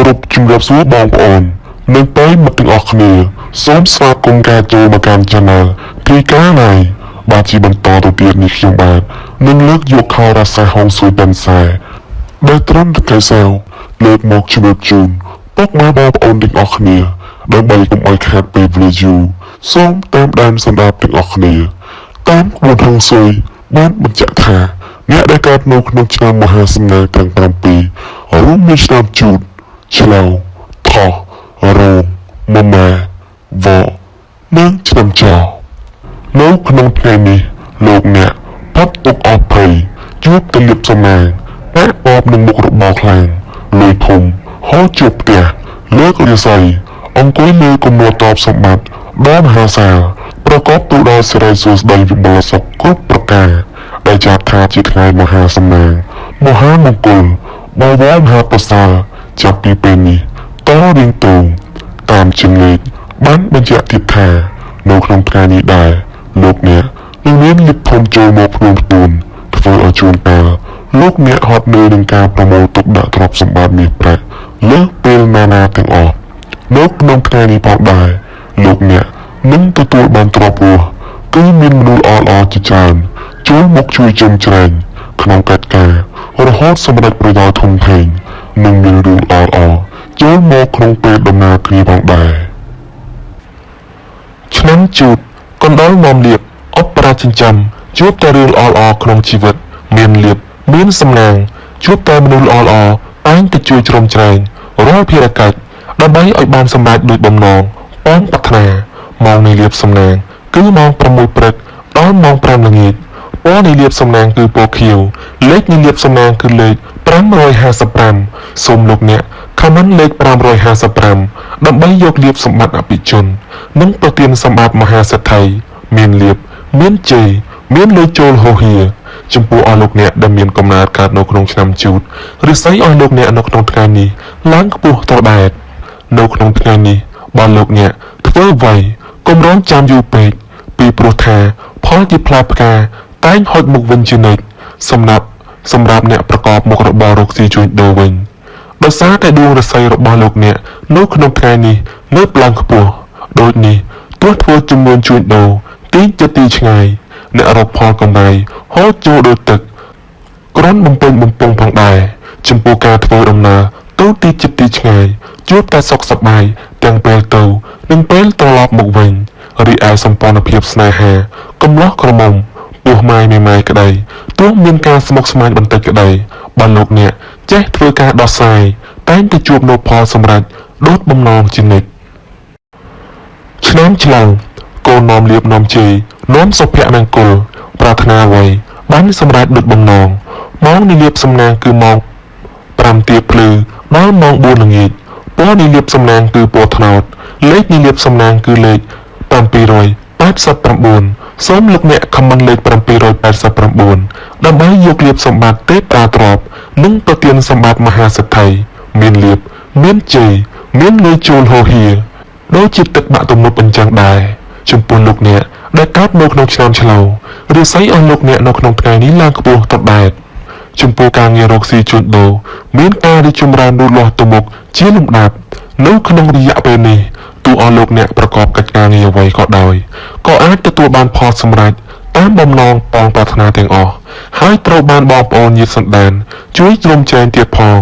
រពជំរាបសួរបងប្អូននិងប្រិយមិត្តទាំងអស់គ្នាសូមស្វាគមន៍ការចូលមកកាន់ Channel ទីកាណៃបាទជាបន្តទៅទៀតនេះខ្ញុំបាទនឹងលើកយកខោរាសាហុងស៊ុយប៉ិនសែដែលត្រឹមតែកែសៅលើកមកជំរាបជូនពុកម៉ែបងប្អូនទាំងអស់គ្នាដើម្បីកុំឲ្យខាតពេលវេលាយូរសូមតាមដានសម្រាប់ទាំងអស់គ្នាតាមក្បួនហុងស៊ុយបានបញ្ជាក់ថាអ្នកដែលកើតនៅក្នុងឆ្នាំមហាសំណាងទាំង7រួមមានឆ្នាំជូតឆ្លូវថោះរោងមមាវកនិងឆ្នាំចនៅក្នុងថ្ងៃនេះលោកអ្នកផុតទុកអស់ភ័យជួបទៅលៀបសំណាងតែបបនឹងមុខរបរខ្លាំងលុយធំហូរជួបផ្ទះលើករាសីអង្គុយលើគំនរតបសម្បត្តិដ៏មហាសាលប្រកបទៅដោយសិរីសួស្តីវិមលសុខគ្រប់ប្រការដែលចាត់ថាជាថ្ងៃមហាសំណាងមហាមង្គលបវរមហាប្រសើរចាប់ពីពេលនេះតរៀងតងតាមជាងលេខបានបញ្ជាក់ទៀតថានៅក្នុងថ្ងៃនេះដែរលោកអ្នកនឹងមានលិទ្ធធំចូលមកភ្នួនភ្នួនធ្វើឲ្យជួនកាលលោកអ្នកហត់នឿយនឹងការប្រមូលទុកដាក់ទ្រព្យសម្បត្តិមាសប្រាក់លើសពេលណាណាទាំងអស់នៅក្នុងថ្ងៃនេះផងដែរលោកអ្នកនឹងទទួលបានទ្រព្យរស់គឺមានមនុស្សល្អៗជាច្រើនចូលមកជួយជុំជ្រែងក្នុងកិច្ចការរហូតសម្រេចប្រយោជន៍ធំធេងនិងមានរឿងល្អៗចូលមកក្នុងពេលដំណើរគ្នាផងដែរឆ្នាំជូតកណ្ដុរនាំលៀបអបរាចិញ្ចឹមជួបតែរឿងល្អៗក្នុងជីវិតមានលៀបមានសំណាងជួបតែមនុស្សល្អៗតែងតែជួយជ្រោមជ្រែងរាល់ភារកិច្ចដើម្បីឲ្យបានសម្រេចដូចបំណងប៉ងប្រាថ្នាម៉ោងនៃលៀបសំណាងគឺម៉ោង6ព្រឹកដល់ម៉ោង5ល្ងាចពណ៌នៃលៀបសំណាងគឺពណ៌ខៀវលេខនៃលៀបសំណាងគឺលេខ555សូមលោកអ្នកខមមិនលេខ555ដើម្បីយកលៀបសម្បត្តិអភិជននិងប្រទានសម្បត្តិមហាសេដ្ឋីមានលៀបមានជ័យមានលុយចូលហូរហៀចំពោះអស់លោកអ្នកដែលមានកំណើតកើតនៅក្នុងឆ្នាំជូតឫស្សីអស់លោកអ្នកនៅក្នុងថ្ងៃនេះឡើងខ្ពស់ត្រដែតនៅក្នុងថ្ងៃនេះបើលោកអ្នកធ្វើអ្វីកុំរងចាំយូរពេកពីព្រោះថាផលជាផ្លែផ្កាតែងហុចមកវិញជានិច្ចសម្រាប់អ្នកប្រកបមុខរបររកស៊ីជួញដូរវិញដោយសារតែដួងរស័យរបស់លោកអ្នកនៅក្នុងថ្ងៃនេះងើបឡើងខ្ពស់ដូចនេះទោះធ្វើជំនួញជួញដូរទីទៅទីឆ្ងាយអ្នករកផលកម្រៃហូរចូលដូចទឹកគ្រាន់បំពេញបំពង់ផងដែរចំពោះការធ្វើដំណើរទៅទីជិតទីឆ្ងាយជួបតែសុខសប្បាយទាំងពេលទៅនិងពេលត្រឡប់មកវិញរីឯសម្ព័ន្ធភាពស្នេហាកំឡោះក្រមុំពោះម៉ាយមេម៉ាយក្តីទោះមានការស្មុគស្មាញបន្តិចក្តីបើលោកអ្នកចេះធ្វើការដោះស្រាយតែងតែជួបនូវផលសម្រេចដូចបំណងជានិច្ចឆ្នាំឆ្លងកូននាំលៀបនាំជ័យនាំសុភមង្គលប្រាថ្នាអ្វីបានសម្រេចដូចបំណងម៉ោងនៃលៀបសំណាងគឺម៉ោង5ទៀបភ្លឺដល់ម៉ោង4ល្ងាចពណ៌នៃលៀបសំណាងគឺពណ៌ត្នោតលេខនៃលៀបសំណាងគឺលេខ789សូមលោកអ្នកខមមិនលេខ789ដើម្បីយកលៀបសម្បត្តិទេពតាទ្រព្យនិងប្រទានសម្បត្តិមហាសេដ្ឋីមានលៀបមានជ័យមានលុយចូលហូរហៀដូចជាទឹកបាក់ទំនប់អញ្ចឹងដែរចំពោះលោកអ្នកដែលកើតនៅក្នុងឆ្នាំឆ្លូវរាសីអស់លោកអ្នកនៅក្នុងថ្ងៃនេះឡើងខ្ពស់ត្រដែតចំពោះការងាររកស៊ីជួញដូរមានការរីកចម្រើនលូតលាស់ទៅមុខជាលំដាប់នៅក្នុងរយៈពេលនេះទោះអស់លោកអ្នកប្រកបកិច្ចការងារអ្វីក៏ដោយក៏អាចទទួលបានផលសម្រេចតាមបំណងប៉ងប្រាថ្នាទាំងអស់ហើយត្រូវបានបងប្អូនញាតិសន្តានជួយជ្រោមជ្រែងទៀតផង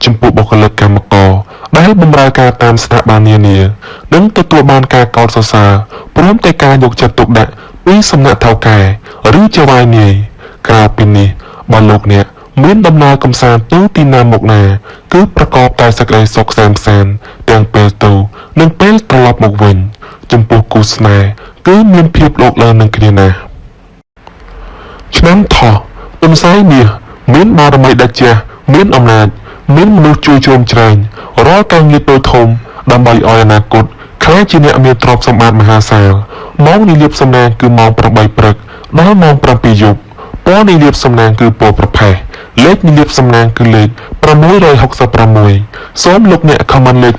ចំពោះបុគ្គលិកកម្មករដែលបម្រើការតាមស្ថាប័ននានានិងទទួលបានការកោតសរសើរព្រមទាំងការយកចិត្តទុកដាក់ពីសំណាក់ថៅកែឬចៅហ្វាយនាយក្រៅពីនេះបើលោកអ្នកមានដំណើរកំសាន្តទៅទីណាមកណាគឺប្រកបតែសេចក្តីសុខក្សេមក្សាន្តទាំងពេលទៅនិងពេលត្រឡប់មកវិញចំពោះគូស្នេហ៍គឺមានភាពលោកលើនឹងគ្នាណាស់ឆ្នាំថោះទន្សាយមាសមានបារមីដាច់ជះមានអំណាចមានមនុស្សជួយជ្រោមជ្រែងរាល់ការងារតូចធំដើម្បីឲ្យអនាគតក្លាយជាអ្នកមានទ្រព្យសម្បត្តិមហាសាលម៉ោងនៃលៀបសំណាងគឺម៉ោង8ព្រឹកដល់ម៉ោង7យប់ពណ៌នៃលៀបសំណាងគឺពណ៌ប្រផេះលេខនៃលៀបសំណាងគឺលេខ666សូមលោកអ្នកខមមិនលេខ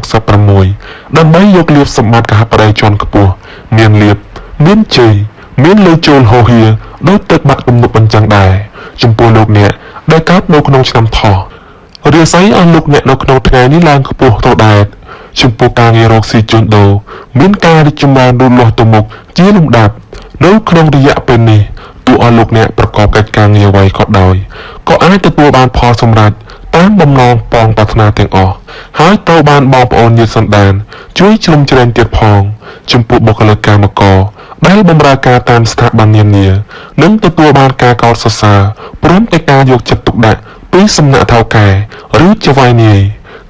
666ដើម្បីយកលៀបសម្បត្តិកហបតីជាន់ខ្ពស់មានលៀបមានជ័យមានលុយចូលហូរហៀដោយទឹកបាក់ទំនប់អញ្ចឹងដែរចំពោះលោកអ្នកដែលកើតនៅក្នុងឆ្នាំថោះ រាសីអស់លោកអ្នកនៅក្នុងថ្ងៃនេះឡើងខ្ពស់ទៅដែរចំពោះការងាររកស៊ីជួញដូរមានការរីកចម្រើនលូតលាស់ទៅមុខជាលំដាប់នៅក្នុងរយៈពេលនេះទោះអស់លោកអ្នកប្រកបកិច្ចការងារអ្វីក៏ដោយក៏អាចទទួលបានផលសម្រេចតាមបំណងប៉ងប្រាថ្នាទាំងអស់ហើយត្រូវបានបងប្អូនញាតិសន្តានជួយជ្រោមជ្រែងទៀតផងចំពោះបុគ្គលិកកម្មករដែលបម្រើការតាមស្ថាប័ននានានិងទទួលបានការកោតសរសើរព្រមទាំងការយកចិត្តទុកដាក់ពីសំណាក់ថៅកែឬចៅហ្វាយនាយ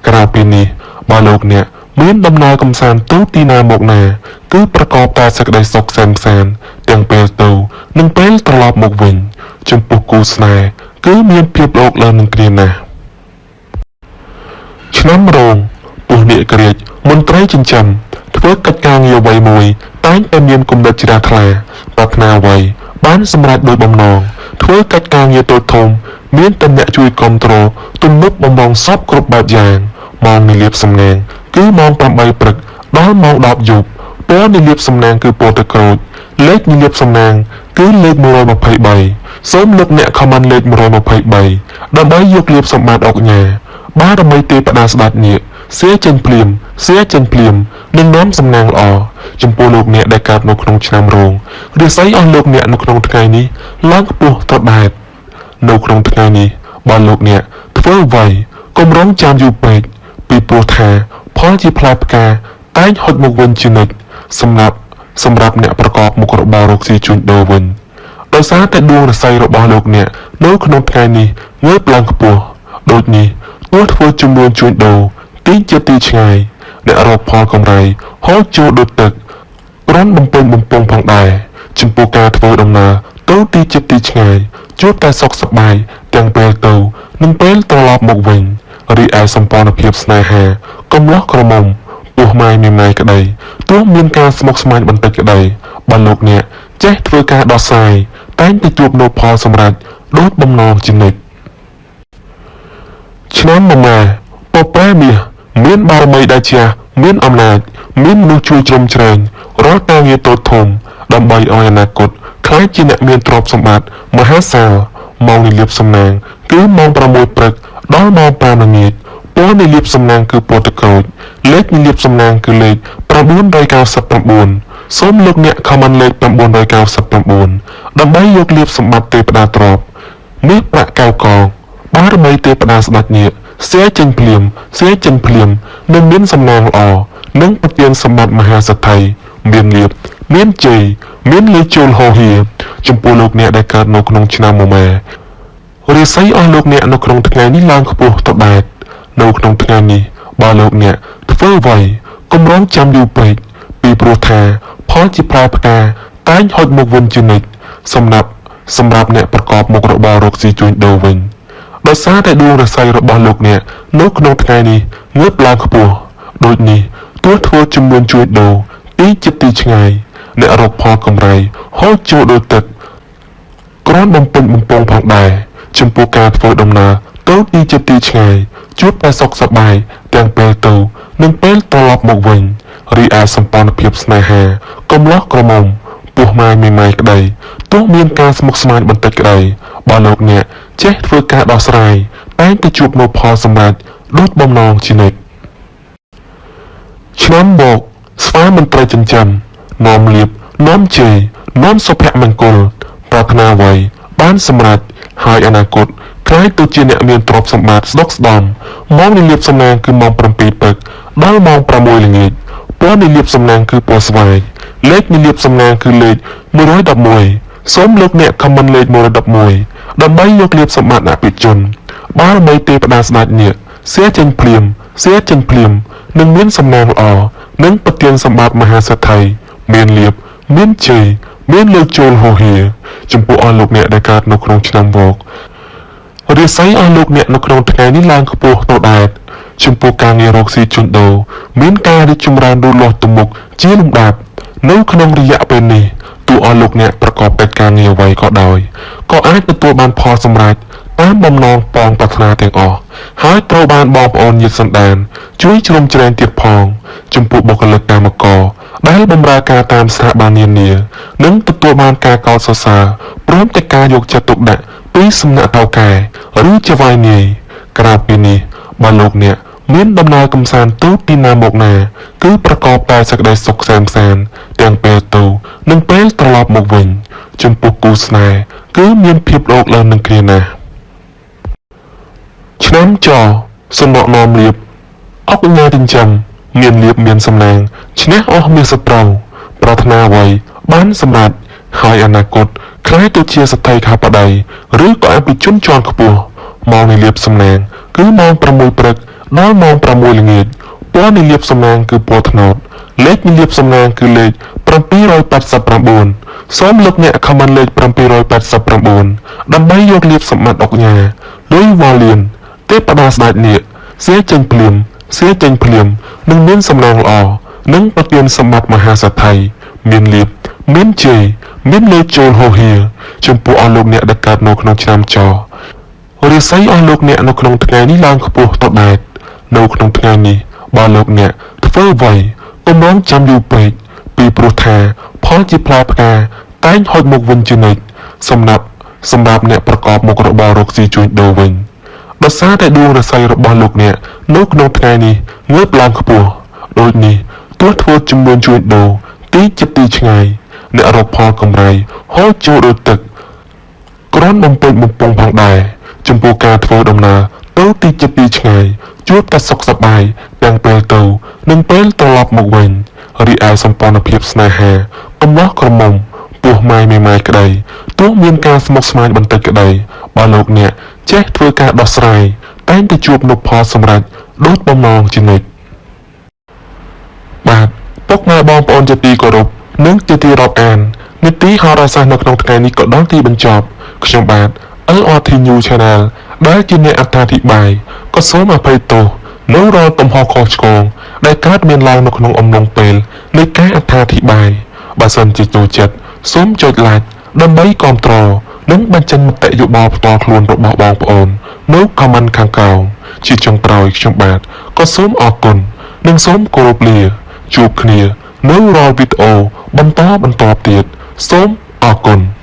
ក្រៅពីនេះបើលោកអ្នកមានដំណើរកំសាន្តទៅទីណាមកណាគឺប្រកបតែសេចក្តីសុខក្សេមក្សាន្តទាំងពេលទៅនិងពេលត្រឡប់មកវិញចំពោះគូស្នេហ៍គឺមានភាពលោកលើនឹងគ្រាណាស់ឆ្នាំរោងពស់នាគរាជមន្ត្រីចិញ្ចឹមធ្វើកិច្ចការងារអ្វីមួយតែងតែមានគំនិតជ្រះថ្លាប្រាថ្នាអ្វីបានសម្រេចដោយបំណងធ្វើកិច្ចការងារតូចធំមានតែអ្នកជួយគ្រប់គ្រងទំនុកបំរុងសពគ្រប់បែបយ៉ាងម៉ោងនិលាបសំណាងគឺម៉ោង8ព្រឹកដល់ម៉ោង10យប់ពណ៌និលាបសំណាងគឺពណ៌ទឹកក្រូចលេខនិលាបសំណាងគឺលេខ123សូមលោកអ្នកខមមិនលេខ123ដើម្បីយកលាភសម្បត្តិអុកញ៉ាបារមីទេពតាស្ដេចនាគសៀចេញភ្លាមសៀចេញភ្លាមនឹងនាំសំណាងល្អចំពោះលោកអ្នកដែលកើតនៅក្នុងឆ្នាំរោងរាសីអស់លោកអ្នកនៅក្នុងថ្ងៃនេះឡើងខ្ពស់ត្រដែតនៅក្នុងថ្ងៃនេះបើលោកអ្នកធ្វើអ្វីកុំរងចាំយូរពេកពីព្រោះថាផលជាផ្លែផ្កាតែងហុចមកវិញជានិច្ចសម្រាប់អ្នកប្រកបមុខរបររកស៊ីជួញដូរវិញដោយសារតែដួងរស័យរបស់លោកអ្នកនៅក្នុងថ្ងៃនេះងើបឡើងខ្ពស់ដូចនេះទោះធ្វើជំនួញជួញដូរទីជាទីឆ្ងាយអ្នករកផលកម្រៃហូរចូលដូចទឹកគ្រាន់បំពេញបំពង់ផងដែរចំពោះការធ្វើដំណើរទៅទីជិតទីឆ្ងាយជួបតែសុខសប្បាយទាំងពេលទៅនិងពេលត្រឡប់មកវិញរីឯសម្ព័ន្ធភាពស្នេហាកំឡោះក្រមុំទោះម៉ាយមានម៉ាយក្តីទោះមានការស្មុគស្មាញបន្តិចក្តីបើលោកអ្នកចេះធ្វើការដោះស្រាយតែងតែជួបនូវផលសម្រេចដូចបំណងជានិច្ចឆ្នាំមមាពពែមាសមានបារមីដែលជាមានអំណាចមានមនុស្សជួយជ្រោមជ្រែងរាល់ការងារតូចធំដើម្បីឲ្យអនាគតក្លាយជាអ្នកមានទ្រព្យសម្បត្តិមហាសាលម៉ោងនិលាបសំណាងគឺម៉ោង6ព្រឹកដល់ម៉ោង5ល្ងាចពណ៌និលាបសំណាងគឺពណ៌ទឹកក្រូចលេខនិលាបសំណាងគឺលេខ999សូមលោកអ្នកខមមិនលេខ999ដើម្បីយកលាភសម្បត្តិទេពតាទ្រព្យមាសប្រាក់កៅកងបារមីទេពតាស្ដេចនាគសៀចេញភ្លាមសៀចេញភ្លាមនឹងមានសំណាងល្អនិងប្រទានសម្បត្តិមហាសេដ្ឋីមានលាភមានជ័យមានលេខចូលហោហៀចំពោះលោកអ្នកដែលកើតនៅក្នុងឆ្នាំមមារាសីអស់លោកអ្នកនៅក្នុងថ្ងៃនេះឡើងខ្ពស់ត្រដែតនៅក្នុងថ្ងៃនេះបើលោកអ្នកធ្វើអ្វីកុំរងចាំយូរពេកពីព្រោះថាផលជាផ្លែផ្កាតែងហុចមកវិញជានិច្ចសម្រាប់អ្នកប្រកបមុខរបររកស៊ីជួញដូរវិញដោយសារតែដួងរស័យរបស់លោកអ្នកនៅក្នុងថ្ងៃនេះងើបឡើងខ្ពស់ដូចនេះទោះធ្វើជំនួញជួញដូរទីជិតទីឆ្ងាយអ្នករកផលកម្រៃហូរចូលដូចទឹកគ្រាន់បំពេញបំពង់ផងដែរចំពោះការធ្វើដំណើរទៅទីជិតទីឆ្ងាយជួបតែសុខសប្បាយទាំងពេលទៅនិងពេលត្រឡប់មកវិញរីឯសម្ព័ន្ធភាពស្នេហាកំឡោះក្រមុំទោះម៉ាយមានម៉ាយក្តីទោះមានការស្មុគស្មាញបន្តិចក្តីបើលោកអ្នកចេះធ្វើការដោះស្រាយតែងតែជួបនូវផលសម្រេចដូចបំណងជានិច្ចឆ្នាំមកស្វាមន្ត្រីចិញ្ចឹមនាំលាភនាំជ័យនាំសុភមង្គលប្រាថ្នាអ្វីបានសម្រេចហើយអនាគតក្លាយទៅជាអ្នកមានទ្រព្យសម្បត្តិស្ដុកស្ដំម៉ោងនិលាបសំណាងគឺម៉ោង7ព្រឹកដល់ម៉ោង6ល្ងាចពណ៌និលាបសំណាងគឺពណ៌ស្វាយលេខនិលាបសំណាងគឺលេខ111សូមលោកអ្នកខមមិនលេខ111ដើម្បីយកលាភសម្បត្តិអភិជនបារមីទេពតាស្ដេចនាគសៀចេញភ្លាមសៀចេញភ្លាមនឹងមានសំណាងល្អនិងប្រទានសម្បត្តិមហាសេដ្ឋីមានលាភមានជ័យមានលើកចូលហោហៀចំពោះអស់លោកអ្នកដែលកើតនៅក្នុងឆ្នាំវករាសីអស់លោកអ្នកនៅក្នុងថ្ងៃនេះឡើងខ្ពស់ទៅដែរចំពោះការងាររកស៊ីជួញដូរមានការរីកចម្រើនលូតលាស់ទៅមុខជាលំដាប់នៅក្នុងរយៈពេលនេះទោះអស់លោកអ្នកប្រកបកិច្ចការងារអ្វីក៏ដោយក៏អាចទទួលបានផលសម្រេចតាមបំណងប៉ងប្រាថ្នាទាំងអស់ហើយត្រូវបានបងប្អូនញាតិសន្តានជួយជ្រោមជ្រែងទៀតផងចំពោះបុគ្គលិកកម្មករដែលបម្រើការតាមស្ថាប័ននានានិងទទួលបានការកោតសរសើរព្រមទាំងការយកចិត្តទុកដាក់ពីសំណាក់ថៅកែឬចៅហ្វាយនាយ ក្រៅពីនេះបើលោកអ្នកមានដំណើរកំសាន្តទៅទីណាមកណាគឺប្រកបតែសេចក្តីសុខក្សេមក្សាន្តទាំងពេលទៅនិងពេលត្រឡប់មកវិញចំពោះគូស្នេហ៍គឺមានភាពលោតឡើងនឹងគ្នាណាស់ឆ្នាំចសំណក់នាំលៀបអុកញ៉ាចិញ្ចឹមមានលៀបមានសំណាងឈ្នះអស់មានសត្រូវប្រាថ្នាអ្វីបានសម្រេចហើយអនាគតក្លាយទៅជាសទ្ធិខាបតីឬក៏អភិជនជាន់ខ្ពស់ម៉ោងនៃលៀបសំណាងគឺម៉ោង6ព្រឹកដល់ម៉ោង6ល្ងាចពណ៌នៃលៀបសំណាងគឺពណ៌ត្នោតលេខនៃលៀបសំណាងគឺលេខ789សូមលោកអ្នកខមមិនលេខ789ដើម្បីយកលៀបសម្បត្តិអុកញ៉ាលុយវ៉ាលៀនទេពតាស្ដេចនាគសៀចេញភ្លាមសៀចេញភ្លាមនឹងមានសំណាងល្អនិងប្រទានសម្បត្តិមហាសេដ្ឋីមានលៀបមានជ័យមានលុយចូលហូរហៀចំពោះអស់លោកអ្នកដែលកើតនៅក្នុងឆ្នាំចរាសីអស់លោកអ្នកនៅក្នុងថ្ងៃនេះឡើងខ្ពស់ទៅដែរនៅក្នុងថ្ងៃនេះបើលោកអ្នកធ្វើអ្វីកុំរងចាំយូរពេកពីព្រោះថាផលជាផ្លែផ្កាតែងហុចមកវិញជានិច្ចសម្រាប់អ្នកប្រកបមុខរបររកស៊ីជួញដូរវិញដោយសារតែដួងរាសីរបស់លោកអ្នកនៅក្នុងថ្ងៃនេះងើបឡើងខ្ពស់ដូចនេះទោះធ្វើជំនួញជួញដូរទីជិតទីឆ្ងាយអ្នករកផលកម្រៃហូរចូលដូចទឹកគ្រាន់បំពេញបំពង់ផងដែរចំពោះការធ្វើដំណើរទៅទីជិតទីឆ្ងាយជួបតែសុខសប្បាយទាំងពេលទៅនិងពេលត្រឡប់មកវិញរីឯសម្ព័ន្ធភាពស្នេហាកំឡោះក្រមុំពោះម៉ាយមេម៉ាយក្តីទោះមានការស្មុគស្មាញបន្តិចក្តីបើលោកអ្នកចេះធ្វើការដោះស្រាយតែងតែជួបនូវផលសម្រេចដូចបំណងជានិច្ចបាទពុកម៉ែបងប្អូនជាទីគោរពនិងជាទីរាប់អាននីតិហោរាសាស្ត្រនៅក្នុងថ្ងៃនេះក៏ដល់ទីបញ្ចប់ខ្ញុំបាទ LRT New Channel ដែលជាអ្នកអត្ថាធិប្បាយក៏សូមអភ័យទោសនៅរាល់កំហុសខុសឆ្គងដែលកើតមានឡើងនៅក្នុងអំឡុងពេលនៃការអត្ថាធិប្បាយបើសិនជាចូលចិត្តសូមចុច Like ដើម្បីគាំទ្រនិងបញ្ចេញមតិយោបល់ផ្ទាល់ខ្លួនរបស់បងប្អូននៅ comment ខាងក្រោមជាចុងក្រោយខ្ញុំបាទក៏សូមអរគុណនិងសូមគោរពលាជួបគ្នានៅរាល់វីដេអូបន្តទៀតសូមអរគុណ។